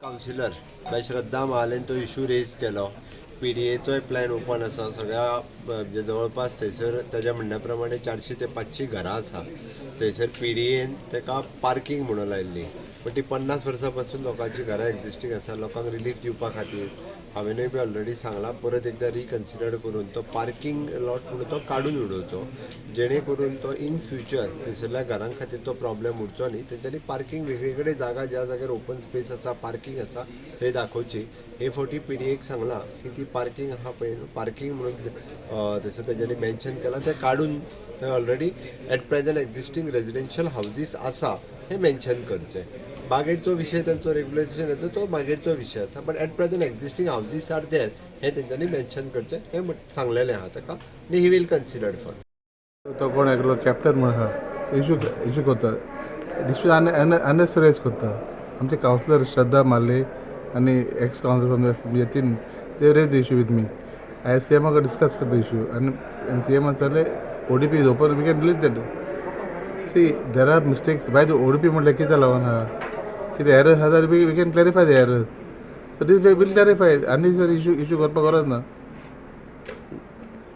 Councillor बाय श्रद्धा महालेन तो issue rays केलो. पीडीएचोय plan open आसा. सगळ्या म्हणजे जवळपास थंयसर ताज्या म्हणण्या प्रमाणे 400 ते 500 घरां आसा. थंयसर पीडीएन ताका पार्कींग म्हणून लायल्ली, पण ती 50 वर्सां पासून लोकांची घरां एक्झिस्टींग आसा. लोकांक रिलीफ दिवपा खातीर हांवेनूय बी ऑलरेडी सांगलां, परत एकदां रिकन्सिडर करून तो पार्कींग लॉट म्हणून तो काडून उडोवचो, जेणे करून तो इन फ्युचर थंयसरल्या घरां खातीर तो प्रॉब्लेम उरचो न्ही. तेंच्यांनी पार्कींग वेगळी कडेन जागा, ज्या जाग्यार ओपन स्पेस आसा, पार्कींग आसा, थंय दाखोवची. हे फावटी पीडीएक सांगलां की ती पार्कींग आहा पळय, पार्कींग म्हणून थंयसर तेंच्यांनी मेन्शन केलां, तें काडून थंय already at present existing residential houses आसा हें मेन्शन करचें. मागीरचो विशय तेंचो रेग्युलेशन येता तो मागीरचो विशय आसा, but at present existing houses are there हें तेंच्यांनी मेन्शन करचें हें सांगलेलें आहा ताका आनी he will consider for. तो कोण एकलो कॅप्टन म्हण आहा, इशू इशू करता, इशू अननेसरी करता. आमचे कावन्सिलर श्रद्धा माले आनी x councillor from Yatin, they raise the issue with me. हांवें सी एमा कडेन डिस्कस करता इशू आनी सी एमान सांगलें, ODP is open, we can delete that. See, there are mistakes by the ODP. म्हटल्यार कितें लागून आहा, कितें एरर्स आहा जाल्यार we can clarify the errors. So this we'll clarify. आनी सर इशू इशू करपाक गरज ना.